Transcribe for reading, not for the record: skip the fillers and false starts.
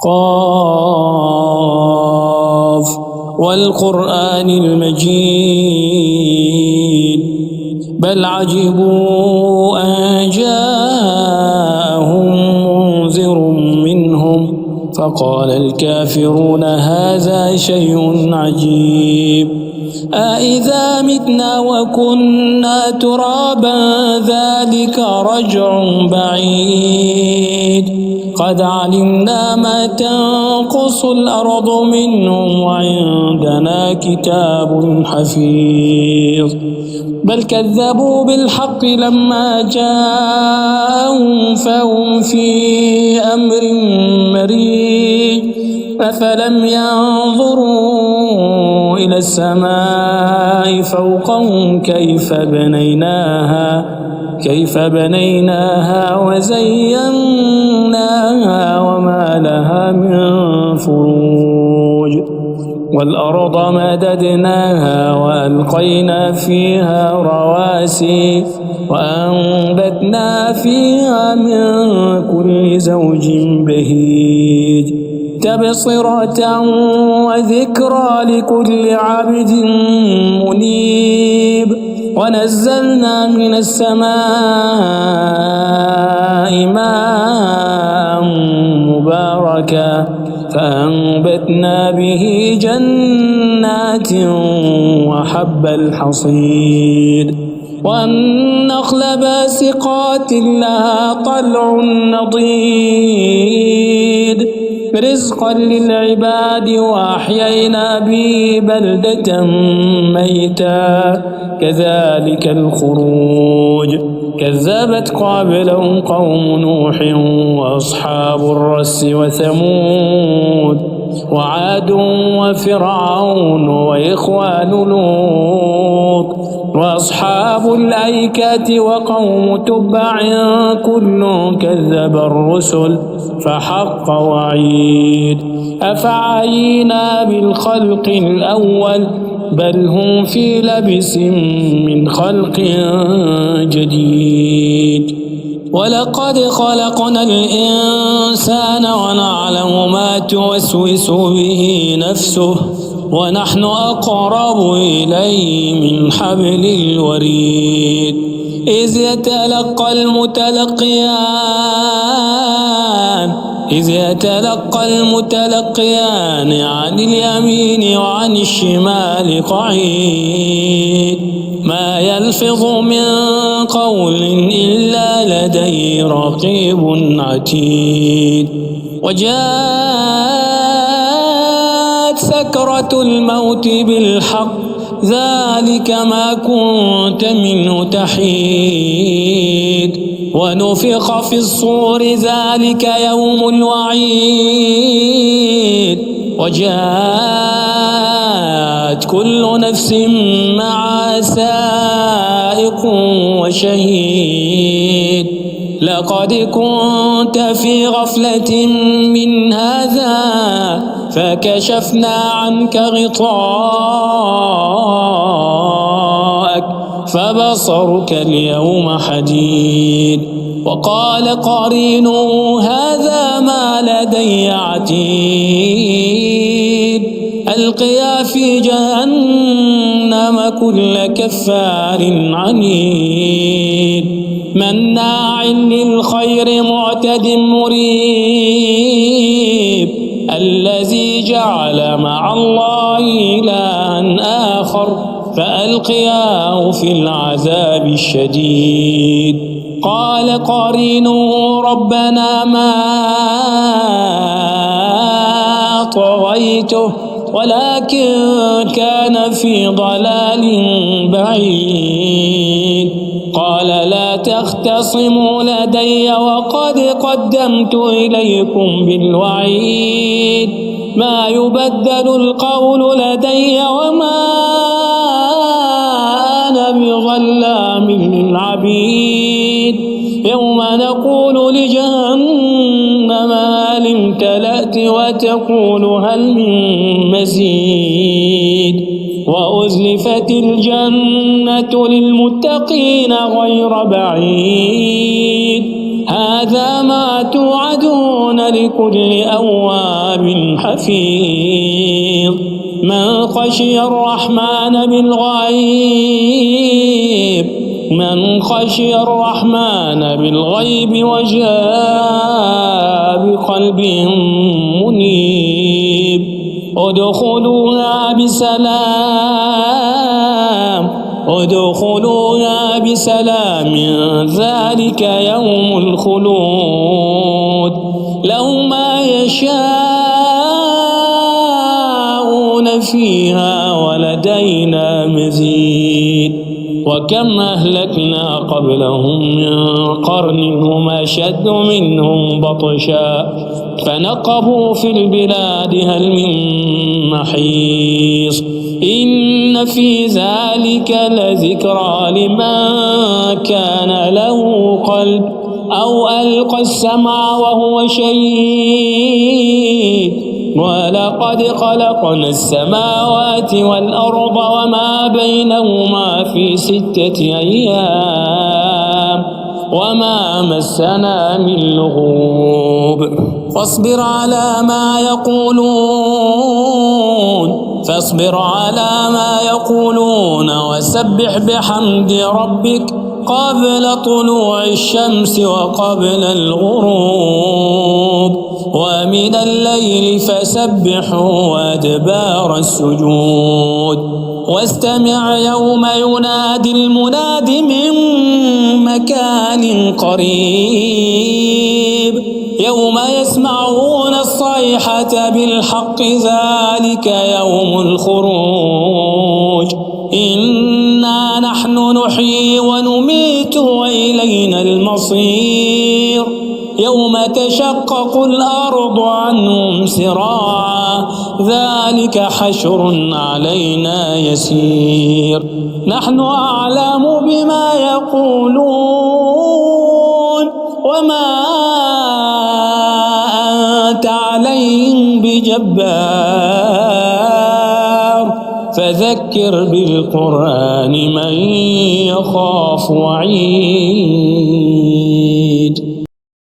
قاف والقرآن المجيد بل عجبوا أن جاءهم منذر منهم فقال الكافرون هذا شيء عجيب أإذا متنا وكنا ترابا ذلك رجع بعيد قد علمنا ما تنقص الأرض منهم وعندنا كتاب حفيظ بل كذبوا بالحق لما جاءهم فهم في أمر مريج أفلم ينظروا إلى السماء فوقهم كيف بنيناها وزيناها وما لها من فروج والأرض مددناها وألقينا فيها رواسي وأنبتنا فيها من كل زوج بهيج تبصرة وذكرى لكل عبد منيب ونزلنا من السماء ماء مباركا فأنبتنا به جنات وحب الحصيد والنخل باسقات لها طلع نضيد رزقا للعباد وأحيينا به بلدة ميتا كذلك الخروج كذبت قبلهم قوم نوح وأصحاب الرس وثمود وعاد وفرعون وإخوان لوط وأصحاب الأيكة وقوم تبع كل كذب الرسل فحق وعيد أفعينا بالخلق الأول بل هم في لبس من خلق جديد ولقد خلقنا الإنسان ونعلم ما توسوس به نفسه ونحن أقرب إليه من حبل الوريد إذ يتلقى المتلقيان عن اليمين وعن الشمال قعيد ما يلفظ من قول إلا لديه رقيب عتيد وجاءت سكرة الموت بالحق ذلك ما كنت منه تحيد ونفخ في الصور ذلك يوم الوعيد وجاءت كل نفس مع سائق وشهيد لقد كنت في غفلة من هذا فكشفنا عنك غطاءك فبصرك اليوم حديد وقال قرينه هذا ما لدي عتيد ألقيا في جهنم كل كفار عنيد مناع للخير معتد مريب الذي جعل مع الله إلها آخر فألقياه في العذاب الشديد قال قرينه ربنا ما طغيته ولكن كان في ضلال بعيد قال لا تختصموا لدي وقد قدمت إليكم بالوعيد ما يبدل القول لدي وما أنا بظلام للعبيد يوم نقول لجهنم هل امتلأت وتقول هل من مزيد وأزلفت الجنة للمتقين غير بعيد هذا ما توعدون لكل أواب حفيظ من خشي الرحمن بالغيب وجاء بقلب منيب ادخلوها بسلام ذلك يوم الخلود لهم ما يشاءون فيها ولدينا مزيد وكم أهلكنا قبلهم من قرن هم أشد منهم بطشا فنقبوا في البلاد هل من محيص إن في ذلك لذكرى لمن كان له قلب أو ألقى السمع وهو شهيد ولقد خلقنا السماوات والأرض وما بينهما في 6 أيام وما مسنا من لغوب فاصبر على ما يقولون وسبح بحمد ربك قبل طلوع الشمس وقبل الغروب ومن الليل فسبحه وأدبار السجود واستمع يوم ينادي المناد من مكان قريب يوم يسمعون الصيحة بالحق ذلك يوم الخروج إنا نحن نحيي ونميت وإلينا المصير يوم تشقق الأرض عنهم سراعا ذلك حشر علينا يسير نحن أعلم بما يقولون وما أنت عليهم بجبار فذكر بالقرآن من يخاف وعيد